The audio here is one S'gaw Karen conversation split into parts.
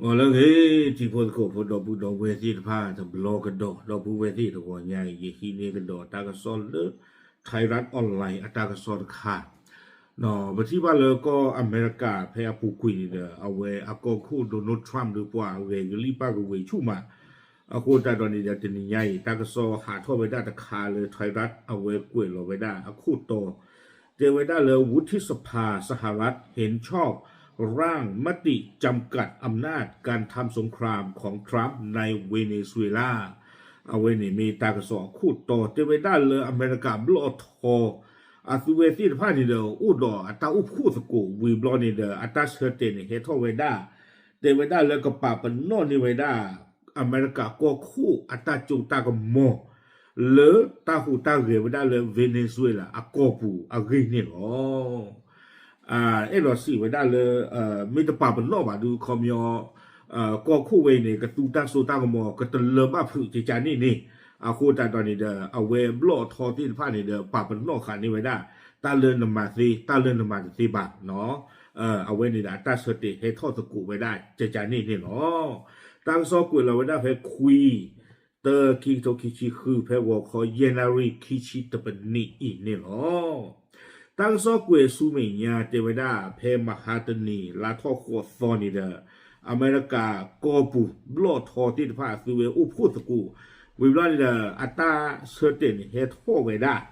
ဂီၤလၢအဂ့ၤ ထံဖိကီၢ်ဖိ ဒီပုၢ်ဒီဝဲၢ်သ့ၣ်တဖၣ်တဘျီကဒီး ဒီပုၢ်ဝဲၢ်သ့ၣ်တဂီၤညါအံၤ ယဟံးန့ၢ်ကဒီးတၢ်ကစီၣ်လၢ Thai Rath Online အတၢ်ကစီၣ်တခါ ပထံၣ်ဘၣ်လၢကီၢ်အမဲရကၤဖဲအပူၤကွံာ်န့ၣ်ဒီး အဝဲအကီၢ်ခိၣ် Donald Trump ဒီးပှၤဂဲၤကလံၣ်ပၣ်ကဝ့ၤဆူၣ်မး အဃိသတးဒီးန့ၣ်ဒီး တနံၤညါအံၤ တၢ်ကစီၣ်ဟးထီၣ်ဝဲဒၣ်တခါလၢ Thai Rath အဝဲကွဲးလီၤဝဲဒၣ်အခိၣ်တီ တဲဝဲဒၣ်လၢ วุฒิสภาสหรัฐเห็นชอบร่างมติจำกัดอำนาจการทำสงครามของทรัมป์ในเวเนซุเอลา အဝဲန့ၣ်မ့ၢ်တၢ်ကစီၣ်အခိၣ်တီ တဲဝဲဒၣ်လၢအမဲရကၤဘျီၣ်ထီ အသုဝဲသ့ၣ်တဖၣ်န့ၣ်ဒီး အိၣ်ဒီးအတၢ်အိၣ်ဖှိၣ်သကိးဝံၤဘျီန့ၣ်ဒီး အတၢ်ဆၢတဲာ်န့ၣ်ဟဲထီၣ်ဝဲဒၣ် တဲဝဲဒၣ်လၢကပာ်ပနီၣ်န့ၢ်ဝဲဒၣ် အမဲရကၤကီၢ်ခိၣ်အတၢ်ကၠိတၢ်ကမီၤ လၢတၢ်ဟူးတၢ်ဂဲၤဝဲဒၣ်လၢ Venezuela အကီၢ်ပူၤအဂ့ၢ်န့ၣ်လီၤ. အဲၣ်ဒိးစံးဝဲဒၣ်လၢ မ့ၢ်တပာ်ပနီၣ်ဘၣ်ဒီး ခီပညီ ကီၢ်ခိၣ်ဝဲအံၤန့ၣ် ကသူတၢ်စိတၢ်ကမီၤ ကတလၢဘၣ်ဖုးကကန့ၣ်န့ၣ် အဃိသတးဒီးန့ၣ်ဒီး အဝဲဘျီၣ်ထီသ့ၣ်တဖၣ်န့ၣ်ဒီး ပာ်ပနီၣ်ဃာ်န့ၢ်ဝဲဒၣ် တၢ်လၢနမၤသ့ တၢ်လၢနမၤတသ့ဘၣ် အဝဲန့ၣ်ဒီး အတၢ်ဆၢတဲာ်ဟဲထီၣ်သကိးဝဲဒၣ်ကကန့ၣ်န့ၣ်လီၤ. တၢ်ကစီၣ်ကွဲးလီၤဝဲဒၣ်ဖဲခွံ တၢ ခံကထိခံဆံဃု ဖဲဂီၤခီယဲၢ်နၣ်ရံၣ်ခံဆံတပနံးအံၤန့ၣ်လီၤ. တၢ်ကစီၣ်ကွဲးဆူမဲာ်ညါတဲဝဲဒၣ် ဖဲမဟါတနံၤ လါထီၣ်ဃိးသီန့ၣ်ဒီး အမဲရကၤကီၢ်ပူၤ ဘျီၣ်ထီသ့ၣ်တဖၣ်အသုဝဲအိၣ်ဖှိၣ်သကိး ဝံၤဘျီန့ၣ်ဒီး အတၢ်ဆၢတဲာ်န့ၣ်ဟဲထီၣ်ဝဲဒၣ်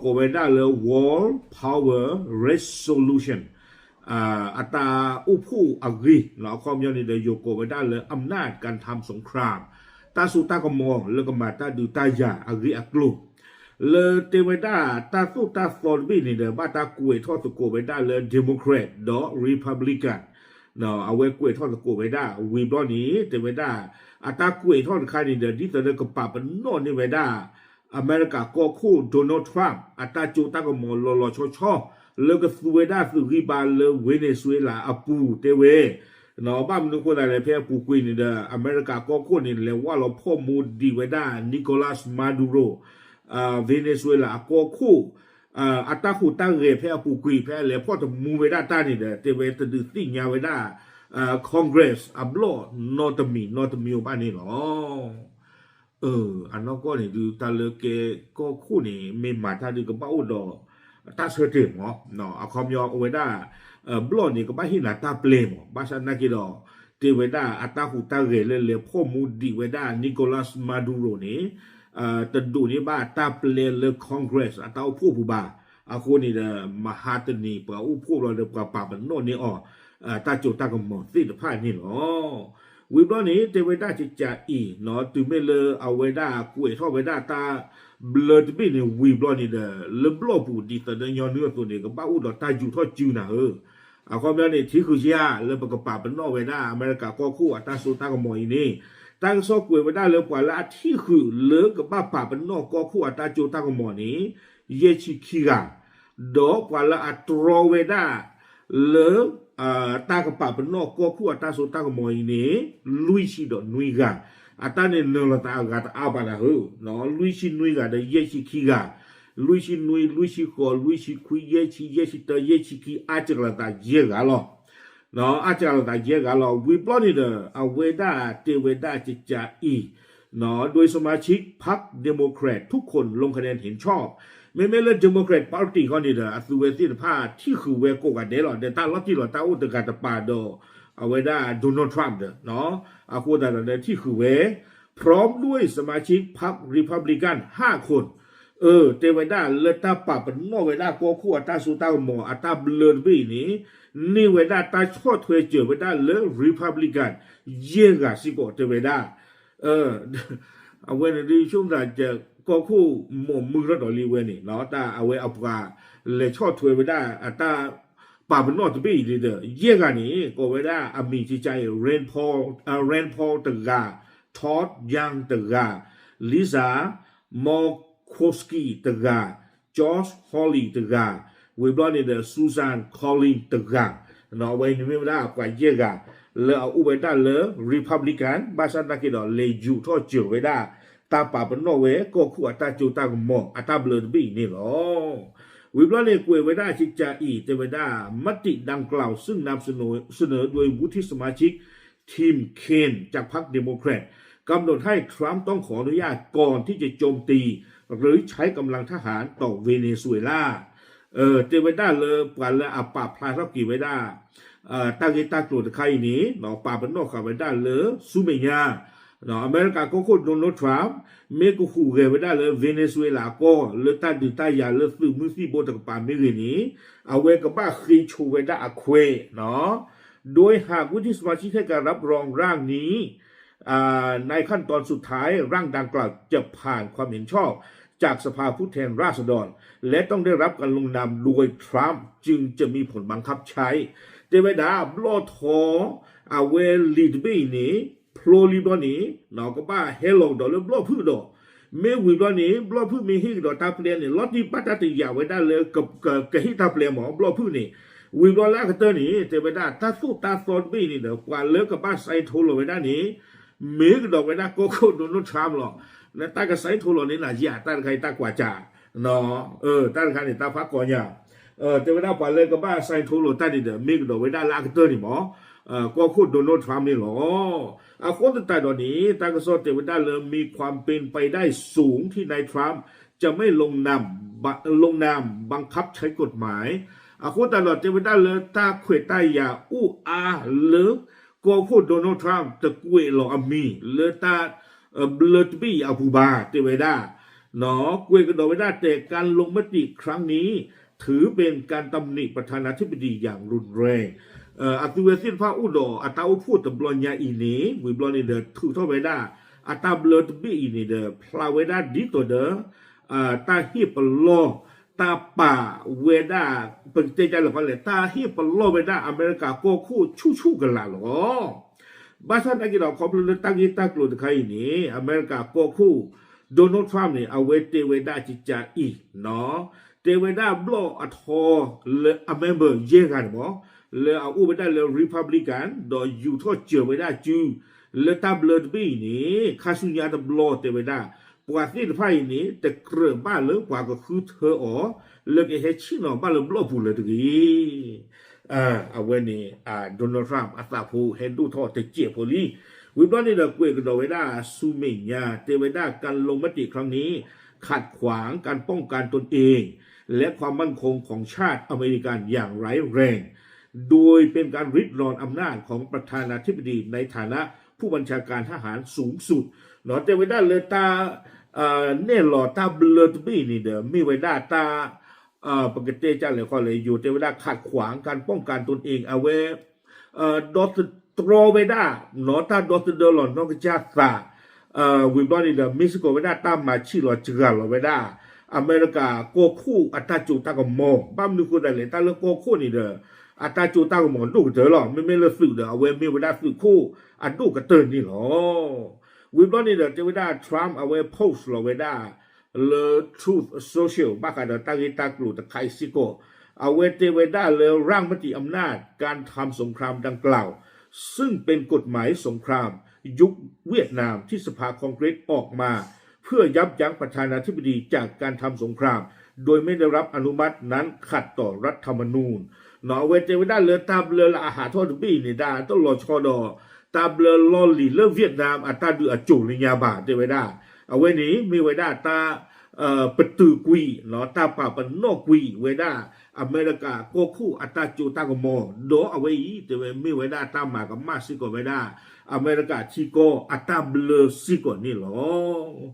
ကိးဝဲဒၣ်လၢ World Power Resolution အတၢ်အိၣ်ဖှိၣ်အဂ့ၢ် အခီပညီန့ၣ်ဒီး ယိၤကိးဝဲဒၣ်လၢ อำนาจการทำสงคราม တၢ်စိတၢ်ကမီၤလၢကမၤတၢ်ဒုးတၢ်ယၤအဂ့ၢ်အကျိၤ လၢတဲဝဲဒၣ်တၢ်သိၣ်တၢ်သီတဘ့ၣ်န့ၣ်ဒီး ဘၣ်တၢ်ကွဲးထီၣ်သကိးဝဲဒၣ်လၢ Democrat ဒီး Republican အဝဲကွဲးထီၣ်သကိးဝဲဒၣ် ဝံၤဘျီန့ၣ် တဲဝဲဒၣ် အတၢ်ကွဲးထီၣ်တခါန့ၣ်ဒီး ဒ်သိးလၢကပာ်ပနီၣ်န့ၢ်ဝဲဒၣ် အမဲရကၤကီၢ်ခိၣ် Donald Trump အတၢ်ကၠိတၢ်ကမီၤလီၤလီၤဆီဆီ လၢကသူဝဲဒၣ်သုးဂံၢ်ဘါလၢ Venezuela အပူၤတဲဝဲ ဘၣ်မနုၤဃိသတးလဲၣ် ဖဲအပူၤကွံာ်န့ၣ်ဒီး အမဲရကၤကီၢ်ခိၣ်န့ၣ် လဲၤဝဲလီၤဖီၣ်မူဒံးဝဲဒၣ် Nicolas Maduro Venezuela အကီၢ်ခိၣ် အတၢ်ဟူးတၢ်ဂဲၤဖဲအပူၤကွံာ် ဖဲအလဲၤဖီၣ်တမူဝဲဒၣ်တၢ်န့ၣ်ဒီး တဲဝဲတဒုးသ့ၣ်ညါဝဲဒၣ် Congress အဘျီၣ်နီတမံၤနီတမံၤဘၣ်န့ၣ်လီၤ. အနီၢ်ကီၢ်န့ၣ်ဒုး တၢ်လၢကဲကီၢ်ခိၣ်န့ၣ် မ့ၢ်မၤတၢ်ဒုးကဘၣ်အိၣ်ဒီး တၢ်ဆၢတဲာ်မး အခီပညီအဝဲဒၣ် ဘျီၣ်န့ၣ် ကဘၣ်ဟ့ၣ်နၤတၢ်ပျဲမး ဘၣ်ဆၣ်နာ်က့ဒီး တဲဝဲဒၣ်အတၢ်ဟူးတၢ်ဂဲၤလၢလဲၤဖီၣ်မူဒံးဝဲဒၣ် Nicolas Maduro န့ၣ် တဒိးန့ၢ်ဘၣ်တၢ်ပျဲလၢ Congress အတၢ်အိၣ်ဖှိၣ်ပူၤဘၣ်. အဃိန့ၣ်ဒီး မဟါတနံၤ ပှၤအိၣ်ဖှိၣ်ဘျီဒီး ပှၤပာ်ပနီၣ်န့ၢ်အီၤ တၢ်ကၠိတၢ်ကမီၤသ့ၣ်တဖၣ်န့ၣ်လီၤ. ဝံၤဘျီန့ၣ် တဲဝဲဒၣ်ကကးအံၤ တုၤမ့ၢ်လၢအဝဲဒၣ်ကွဲးထီၣ်ဝဲဒၣ်တၢ်ဘျၢတဘ့ၣ်န့ၣ်ဝံၤဘျီန့ၣ်ဒီး လၢဘျီၣ်ပူၤဒ်သိးဒီးညီနုၢ်အသိးန့ၣ် ကဘၣ်အိၣ်ဒီးတၢ်ယူာ်ထီၣ်စုနၤဧၢ အခီပညီန့ၣ် ထံဃုာ်ယဲၢ်လၢပကပာ်ပနီၣ်ဝဲဒၣ် အမဲရကၤကီၢ်ခိၣ်အတၢ်စိတၢ်ကမီၤအံၤန့ၣ် တၢ်ကစီၣ်ကွဲးဝဲဒၣ်လၢပှၤလၢအထံၣ်ဃုာ်လၢကဘၣ်ပာ်ပနီၣ်ကီၢ်ခိၣ်အတၢ်စိတၢ်ကမီၤန့ၣ် ယဲၢ်ဆံခံဂၤ ဒီးပှၤလၢအတြီဝဲဒၣ်လၢ တၢ်ကပာ်ပနီၣ်ကီၢ်ခိၣ်အတၢ်စိတၢ်ကမီၤအံၤန့ၣ် လွံၢ်ဆံဒီးနွံဂၤ, အတၢ်န့ၣ်နၢၤလီၤသးအဂၤတအါဘၣ်နၤဧၢ, လွံၢ်ဆံနွံဂၤဒီးယဲၢ်ဆံခံဂၤ, လွံၢ်ဆံနွံ, လွံၢ်ဆံဃိး, လွံၢ်ဆံခွံ, ယဲၢ်ဆံ, ယဲၢ်ဆံတၢ, ယဲၢ်ဆံခံ အါစှၤလိာ်သးယဲၢ်ဂၤလီၤ. အါစှၤလိာ်သးယဲၢ်ဂၤလီၤ. ဝံၤဘျီန့ၣ်ဒီး အဝဲဒၣ်တဲဝဲဒၣ်ကကးအံၤ โดยสมาชิกพรรค Democrat ทุกคนลงคะแนนเห็นชอบ မ့မ့ၢ်လၢ Democrat Party ခီန့ၣ်ဒီး အသုဝဲသ့ၣ်တဖၣ်ထံၣ်ဃုာ်ဝဲကိးဂၤဒဲးလီၤ. ဒီးတၢ်လီၤတံၢ်လီၤတၢ်အိၣ်တဂၤတပၤဒီး အဝဲဒၣ် Donald Trump ဒီး အဃိသတးဒီးထံၣ်ဃုာ်ဝဲ พร้อมด้วยสมาชิกพรรค Republican ห้าคน အၢ တဲဝဲဒၣ်လၢတၢ်ပာ်ပနီၣ်ဝဲဒၣ်ကီၢ်ခိၣ်အတၢ်စိတၢ်ကမီၤအတၢ်ဘျၢတဘ့ၣ်အံၤန့ၣ် န့ၢ်ဝဲဒၣ်တၢ်ဆီၣ်ထွဲစၢၤဝဲဒၣ်လၢ Republican ယဲၢ်ဂၤစ့ၢ်ကီးတဲဝဲဒၣ် အဝဲန့ၣ်ဒ်ဆိကမိၣ်သး ကီၢ်ခိၣ်မိၢ်မုၢ်ထီၣ်ဒီးလံဝဲန့ၣ် တၢ်အဝဲအပှၤလဲၤဆီၣ်ထွဲဝဲဒၣ်အတၢ်ပာ်ပနီၣ်တဘ့ၣ်အံၤဒီး ယဲၢ်ဂၤန့ၣ် ကိးဝဲဒၣ်အမံၤကကးအံၤ Rand Paul တဂၤ, Todd Young တဂၤ, Lisa Murkowski တဂၤ, Josh Hawley တဂၤ, ဝံၤဘျီန့ၣ်ဒီး Susan Collins တဂၤ, အဝဲန့ၣ်မ့ၢ်ဝဲဒၣ်ပှၤယဲၢ်ဂၤ လၢအအိၣ်ဝဲဒၣ်လၢ Republican ဘၣ်ဆၣ်သနာ်က့ဒီး လဲၤယူာ်ထီၣ်စၢၤဝဲဒၣ် တၢ်ပာ်ပနီၣ်ဝဲကီၢ်ခိၣ်အတၢ်စိတၢ်ကမီၤအတၢ်ဘျၢတဘ့ၣ်အံၤန့ၣ်လီၤ. ဝံၤဘျီန့ၣ်ကွဲးဝဲဒၣ်ကကးအံၤ တဲဝဲဒၣ် มติดังกล่าวซึ่งนำเสนอโดยวุฒิสมาชิก Tim Kaine จากพรรคเดโมแครต กำหนดให้ทรัมป์ต้องขออนุญาตก่อนที่จะโจมตีหรือใช้กำลังทหารต่อเวเนซุเอลา เออ တဲဝဲဒၣ်လၢပှၤလၢအပာ်ဖျါထီၣ်က့ၤဝဲဒၣ် တၢ်ဂ့ၢ်တၢ်ကျိၤတခါအံၤန့ၣ် ပာ်ပနီၣ်ဃာ်ဝဲဒၣ်လၢဆူမဲာ်ညါ အမဲရကၤကီၢ်ခိၣ် Donald Trump မ့ၢ်ကဟူးဂဲၤဝဲဒၣ်လၢ Venezuela အကီၢ် လၢတၢ်ဒုးတၢ်ယၤလၢသုးမုၢ်သံၣ်ဘိတကပၤမ့ၢ်ဂ့ၤန့ၣ် အဝဲကဘၣ်ဃ့ဆိဝဲဒၣ်အခွဲး โดยหากวุฒิสมาชิกให้การรับรองร่างนี้ในขั้นตอนสุดท้าย ร่างดังกล่าวจะผ่านความเห็นชอบจากสภาผู้แทนราษฎร และต้องได้รับการลงนามโดย Trump จึงจะมีผลบังคับใช้ တဲဝဲဒၣ် ဘျီၣ်ထီ အဝဲလံာ်တဘ့ၣ်အံၤန့ၣ် ဖျိလံဘျီန့ၣ် ကဘၣ်ဟဲလီၤကဒီးလၢဘျီၣ်ဖုၣ်ကဒီး မ့ၢ်ဝံၤဘျီန့ၣ် ဘျီၣ်ဖုၣ်မ့ၢ်ဟ့ၣ်ကဒီးတၢ်ပျဲန့ၣ် လီၤတံၢ်ဘၣ်တၢ်တယာ်ဝဲဒၣ်လၢ ကဟ့ၣ်တၢ်ပျဲမး ဘျီၣ်ဖုၣ်န့ၣ် ဝံၤဘျီလၢအကတၢၢ်န့ၣ် တဲဝဲဒၣ် တၢ်သိၣ်တၢ်သီတဘ့ၣ်အံၤန့ၣ်ဒီး ပှၤလၢကဘၣ်စဲထိလီၤဝဲဒၣ်န့ၣ် မ့ၢ်ကဒီးဝဲဒၣ်ကီၢ်ခိၣ် Donald Trump လီၤ. နတၢ်ကစဲထိလီၤန့ၣ် နၤယၤ တၢ်တခါအံၤတၢ်ကွၢ်ကၢ် တၢ်တခါန့ၣ် တၢ်ဖးကီညါ တဲဝဲဒၣ်ပှၤလၢကဘၣ်စဲထိလီၤတၢ်န့ၣ်ဒီး မ့ၢ်ကဒီးဝဲဒၣ်လၢအကတၢၢ်န့ၣ်မး ကီၢ်ခိၣ် Donald Trump န့ၣ်လီၤ. အဃိသတးဒီးန့ၣ် တၢ်ကစီၣ်တဲဝဲဒၣ်လၢ มีความเป็นไปได้สูงที่นายทรัมป์จะไม่ลงนาม ลงนามบังคับใช้กฎหมาย အဃိသတးဒီးတဲဝဲဒၣ်လၢတၢ်ခွဲးတၢ်ယာ်အိၣ်အါလၢ ကီၢ်ခိၣ် Donald Trump တကွဲးလီၤအမံၤလၢတၢ် ဘျၢတဘ့ၣ်အံၤအပူၤဘၣ် တဲဝဲဒၣ် ကွဲးကဒီးဝဲဒၣ်တဲ การลงมติครั้งนี้ ถือเป็นการตำหนิประธานาธิบดีอย่างรุนแรง အသုဝဲသ့ၣ်တဖၣ်အိၣ်ဒီးအတၢ်အိၣ်ဖှိၣ်တဘျီညါအံၤန့ၣ် ဝံၤဘျီန့ၣ်ဒီးထုးထီၣ်ဝဲဒၣ် အတၢ်ဘျၢတဘ့ၣ်အံၤန့ၣ်ဒီး ဖျါဝဲဒၣ်ဒ်သိးဒီး တၢ်ဟ့ၣ်ပလီၢ် တၢ်ပာ်ဝဲဒၣ် ပကတဲဒ်လဲၣ်ဃီလဲၣ် တၢ်ဟ့ၣ်ပလီၢ်ဝဲဒၣ်အမဲရကၤကီၢ်ခိၣ်ဆူၣ်ဆူၣ်ကလာ်လီၤ. ဘၣ်ဆၣ်သနာ်က့ဒီး ခီဖျိလၢတၢ်ဂ့ၢ်တၢ်ကျိၤတခါအံၤန့ၣ် အမဲရကၤကီၢ်ခိၣ် Donald Trump န့ၣ် အဝဲတဲဝဲဒၣ်ကကးအံၤ တဲဝဲဒၣ်ဘျီၣ်အထီလၢအ member ယဲၢ်ဂၤန့ၣ်မး လၢအအိၣ်ဝဲဒၣ်လၢ Republican ဒီးယူာ်ထီၣ်စၢၤဝဲဒၣ်စု လၢတၢ်ဘျၢတဘ့ၣ်အံၤန့ၣ် ခါဆူညါတဘျီတဲဝဲဒၣ် ပှၤသ့ၣ်တဖၣ်အံၤန့ၣ် တကြၢးဘၣ်လၢပှၤကဃုထၢအီၤ လၢကဟဲဆ့ၣ်နီၤဘၣ်လၢဘျီၣ်ပူၤလၢၤတဂ့ၤ အဝဲန့ၣ် Donald Trump အသးဖိဟဲဒိၣ်ထီၣ်တစဲးဖိလံ. ဝံၤဘျီန့ၣ်ဒီးကွဲးကဒီးဝဲဒၣ်ဆူမဲာ်ညါ တဲဝဲဒၣ် การลงมติครั้งนี้ ขัดขวางการป้องกันตนเอง และความมั่นคงของชาติอเมริกันอย่างร้ายแรง โดยเป็นการริดรอนอำนาจของประธานาธิบดีในฐานะผู้บัญชาการทหารสูงสุด တဲဝဲဒၣ်လၢတၢ် နဲၣ်လီၤတၢ်ဘျၢတဘ့ၣ်န့ၣ်ဒီး မ့ၢ်ဝဲဒၣ်တၢ် ပကတဲဒ်လဲၣ်ဃီလဲၣ် ယိၤတဲဝဲဒၣ် ขัดขวางการป้องกันตนเอง အဝဲ ဒီသတြီဝဲဒၣ် နီၢ်တၢ်ဒီသဒၢလီၤနီၢ်ကစၢ်သး ဝံၤဘျီန့ၣ်ဒီး မ့ၢ်စ့ၢ်ကီးဝဲဒၣ်တၢ်မၤဆံးလီၤစှၤလီၤဝဲဒၣ် အမဲရကၤကီၢ်ခိၣ်အတၢ်စိတၢ်ကမီၤ ဘၣ်မနုၤဃိသတးလဲၣ် တၢ်လၢကီၢ်ခိၣ်န့ၣ်ဒီး အတၢ်စိတၢ်ကမီၤဒိၣ်ကတၢၢ်လီၤ. မ့မ့ၢ်လၢသုးဒီး အဝဲမ့ၢ်ဝဲဒၣ်သုးခိၣ်အဒိၣ်ကတၢၢ်န့ၣ်လီၤ. ဝံၤဘျီန့ၣ်ဒီး တဲဝဲဒၣ် Trump အဝဲ post လီၤဝဲဒၣ် လၢ Truth Social ဘၣ်ဃးဒီးတၢ်ဂ့ၢ်တၢ်ကျိၤတခါအံၤစ့ၢ်ကီး အဝဲတဲဝဲဒၣ်လၢ ร่างมติอำนาจการทำสงครามดังกล่าว ซึ่งเป็นกฎหมายสงครามยุคเวียดนามที่สภาคองเกรสออกมาเพื่อยับยั้งประธานาธิบดีจากการทำสงครามโดยไม่ได้รับอนุมัตินั้นขัดต่อรัฐธรรมนูญ အဝဲတဲဝဲဒၣ်လၢတၢ်ဘျၢလၢအဟးထီၣ်တဘ့ၣ်အံၤန့ၣ်ဒၣ် တလီၤဆီဒီး တၢ်ဘျၢလီၢ်လံၤလၢ Vietnam အတၢ်ဒုးအစိၤလၢညါဘၣ် တဲဝဲဒၣ် အဝဲန့ၣ် မ့ၢ်ဝဲဒၣ်တၢ် ပတုာ်ကွံာ် တၢ်ပာ်ပနီၣ်ကွံာ်ဝဲဒၣ် အမဲရကၤကီၢ်ခိၣ်အတၢ်စိတၢ်ကမီၤ ဒီးအဝဲအံၤ တဲဝဲမ့ၢ်ဝဲဒၣ်တၢ်မၤကမၣ်စ့ၢ်ကီး ဝဲဒၣ် အမဲရကၤထံကီၢ်အတၢ်ဘျၢစ့ၢ်ကီးန့ၣ်လီၤ.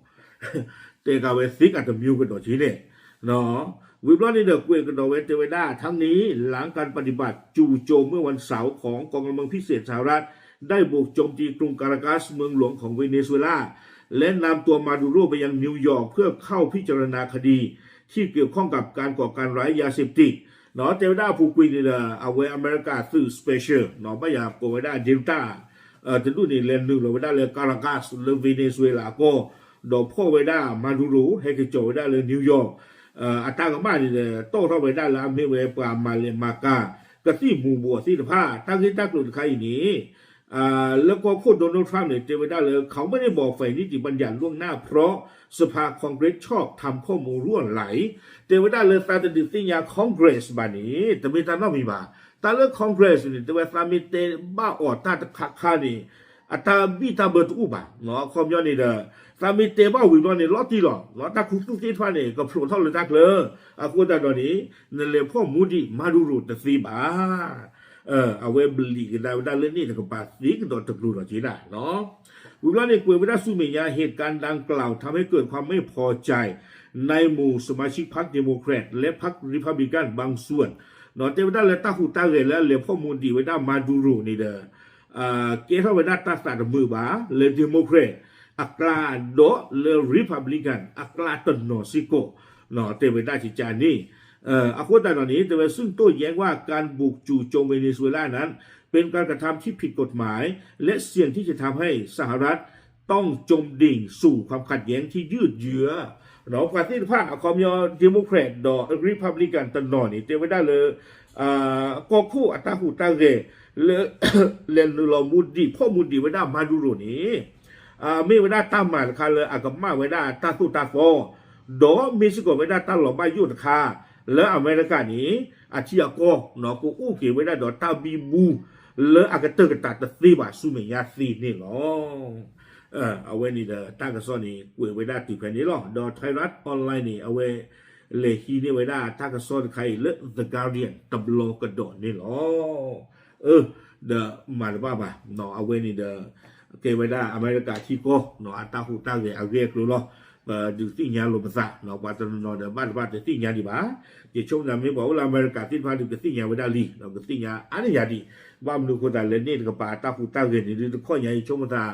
တဲကးဝဲသ့ကးတမျိုးကဒီးက့န့ၣ် ဝံၤဘျီန့ၣ်ဒီး ကွဲးကဒီးဝဲတဲဝဲဒၣ် ทั้งนี้ หลังการปฏิบัติจู่โจมเมื่อวันเสาร์ของกองกำลังพิเศษสหรัฐ ได้บุกโจมตีกรุงการากัส เมืองหลวงของเวเนซุเอลา และนำตัวมาดูโรไปยังนิวยอร์กเพื่อเข้าพิจารณาคดีที่เกี่ยวข้องกับการก่อการร้ายยาเสพติด တဲဝဲဒၣ်အပူၤကွံာ်န့ၣ်ဒီး အဝဲအမဲရကၤသုး special ဘၣ်ယၤကိးဝဲဒၣ် Delta တဒူၣ်န့ၣ် လဲၤနုာ်လီၤဝဲဒၣ်လၢ Caracas လၢ Venezuela အကီၢ် ဒီးဖီၣ်ဝဲဒၣ် Maduro ဟဲက့ၤကၠီၤဝဲဒၣ်လၢ New York အတၢ်ကမၣ်န့ၣ်ဒီး တီၣ်ထီၣ်ဝဲဒၣ်လၢအမ့ၢ်ဝဲပှၤမၤလဲၤမၤကၤ ကသံၣ်မူၤဘှီးသ့ၣ်တဖၣ် တၢ်ဂ့ၢ်တၢ်ကျိၤတခါအံၤန့ၣ် လၢကီၢ်ခိၣ် Donald Trump န့ၣ် တဲဝဲဒၣ်လၢ เขาไม่ได้บอกฝ่ายนิติบัญญัติล่วงหน้า เพราะสภา Congress ชอบทำข้อมูลรั่วไหล တဲဝဲဒၣ်လၢသးတဒုးသ့ၣ်ညါ Congress ဘၣ်န့ၣ် တမ့ၢ်တၢ်နီတမံၤဘၣ်. တၢ်လၢ Congress န့ၣ် တဲဝဲသးမ့ၢ်တဲဘၣ်အီၤတၢ်တခါခါန့ၣ် အတၢ်ဘံၣ်တၢ်ဘၢတအိၣ်ဘၣ်. အခီပညီန့ၣ်ဒီး သးမ့ၢ်တဲဘၣ်ဝံၤဘျီန့ၣ် လီၤတံၢ်လီၤ. တၢ်ခူသူၣ်သ့ၣ်တဖၣ်န့ၣ် ကဖျိးထီၣ်လၢတၢ်ချၢ. အဃိသတးဒီးန့ၣ် နလဲၤဖီၣ်မူဒံး Maduro တသ့ဘၣ်. အဝဲဘျံးကဒါဝဲဒၣ်လၢန့ၣ်တကပၤသ့ကဒီးတကျိၤဒီးက့ဒၣ်လီၤ. ဝံၤဘျီန့ၣ် ကွဲးဝဲဒၣ်ဆူမဲာ်ညါ เหตุการณ์ดังกล่าวทำให้เกิดความไม่พอใจ ในหมู่สมาชิกพรรคเดโมแครตและพรรครีพับลิกันบางส่วน တဲဝဲဒၣ်လၢတၢ်ဟူးတၢ်ဂဲၤလၢအလဲၤဖီၣ်မူဒံးဝဲဒၣ် Maduro န့ၣ်ဒီး ကဲထီၣ်ဝဲဒၣ်တၢ်သးတမုာ်ဘၣ် လၢ Democrat အကျါဒီးလၢ Republican အကျါတနီၤစ့ၢ်ကီး တဲဝဲဒၣ်ကကန့ၣ်. အဃိသတးဒီးန့ၣ် တဲဝဲ ซึ่งโต้แย้งว่าการบุกจู่โจมเวเนซุเอลานั้นเป็นการกระทำที่ผิดกฎหมาย และเสี่ยงที่จะทำให้สหรัฐต้องจมดิ่งสู่ความขัดแย้งที่ยืดเยื้อ ပှၤသ့ၣ်တဖၣ် အခီပညီ Democrat ဒီး Republican တနီၤန့ၣ် တဲဝဲဒၣ်လၢ ကီၢ်ခိၣ်အတၢ်ဟူးတၢ်ဂဲၤ လၢ လဲၤနုာ်လီၤမူဒံး ဖီၣ်မူဒံးဝဲဒၣ် Maduro န့ၣ် မ့ၢ်ဝဲဒၣ်တၢ်မၤတခါလၢအကမၣ်ဝဲဒၣ်တၢ်သိၣ်တၢ်သီ ဒီးမ့ၢ်စ့ၢ်ကီးဝဲဒၣ်တၢ်လီၤဘၣ်ယိၣ်တခါ လၢအမဲရကၤန့ၣ် အထံအကီၢ် ကအိၣ်က့ၤဝဲဒၣ်ဒီးတၢ်ဘံဘူ လၢအကတၢၢ်ကတၢၢ်တသ့ဘၣ်ဆူမဲာ်ညါသ့န့ၣ်လီၤ. အဝဲန့ၣ်ဒီးတၢ်ကစီၣ်န့ၣ် ကွဲးဝဲဒၣ်တုၤဖဲန့ၣ်လီၤ. ဒီး Thairath Online န့ၣ် အဝဲ လဲၤဟံးန့ၢ်ဝဲဒၣ်တၢ်ကစီၣ်တခါအံၤလၢ The Guardian တဘျီကဒီးန့ၣ်လီၤ. ဒီးမၤတဘၣ်ဘၣ် အဝဲန့ၣ်ဒီး ကဲဝဲဒၣ်အမဲရကၤထံကီၢ် အတၢ်ဟူးတၢ်ဂဲၤအဂ့ၢ်အကျိၤလီၤ. ပဒုးသ့ၣ်ညါလိာ်ပသး ပှၤတနီၤနီၤဒီးဘၣ်တဘၣ်တသ့ၣ်ညါဒံးဘၣ်. ယဆိကမိၣ်သးမ့ၢ်ပှၤအိၣ်လၢအမဲရကၤသ့ၣ်တဖၣ်ဒုးကသ့ၣ်ညါဝဲဒၣ်လံ ကသ့ၣ်ညါအါန့ၢ်ယၤဒံး. ဘၣ်မနုၤအဃိသတးလဲၣ်န့ၣ်တကပၤတၢ်ဟူးတၢ်ဂဲၤန့ၣ်ဒုးတခီညါ ယဆိကမိၣ်သး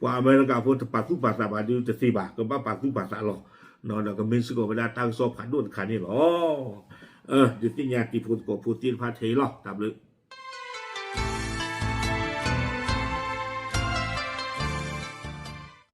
ပှၤအမဲရကၤဖိတပာ်သူၣ်ပာ်သးဘၣ်ဒုးတသ့ဘၣ် ကဘၣ်ပာ်သူၣ်ပာ်သးလီၤ. ဒီးကမ့ၢ်စ့ၢ်ကီးဝဲဒၣ်တၢ်ကစီၣ်ဖးဒိၣ်တခါန့ၣ်လီၤ. ဒုးသ့ၣ်ညါတံၤဖိသကိးဖိသ့ၣ်တဖၣ်ထဲအံၤလီၤ. တၢ်ဘျုး